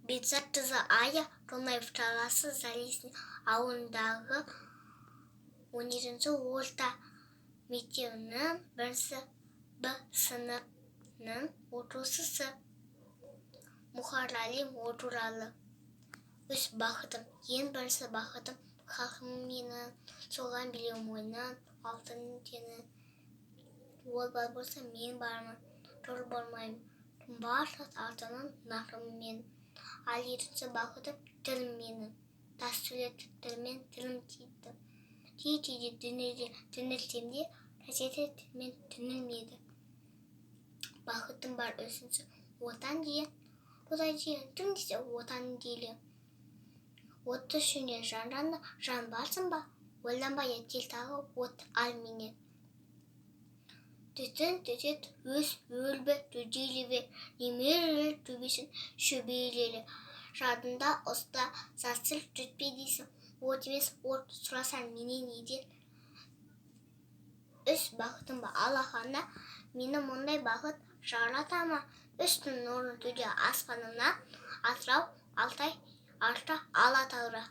Бекзат қызы Ая Қонаев қаласы, Залесный ауылындағы 12-орта мектебінің бірінші Б сыныбының оқушысы. Мұхарали туралы. Өз бақытым, ең бірінші бақытым халқым менің, соған билеу мойнын алтын теңі. Ол бар болса, мен бармын, тұр болмаймын, барлық алтынның нарқым мен. Ал екінші бақытым тілім менің, тас сөйлетіп тілмен тілім тиді. Кей кейде дүниеде түңілсем де, қасиетті тілмен түңілмеді. Бақытым бар үшінші отан деген, Құдай деген, кім десе отан дейлі. Отты сөнген жан жанды жан барсың ба, ойланбай кел тағы от ал менен. Түтін түтет өз өлбі төделебе, немерелер төбесін шөберелі. Жадында ұста, жасыл түтпе дейсің, от емес от сұрасаң менен неден. Үш бақытым ба алақанда, мені мұндай бақыт жарата ма? Үш күн нұрын төге аспанымнан, Атырау, Алтай, Арқа, Алатаура.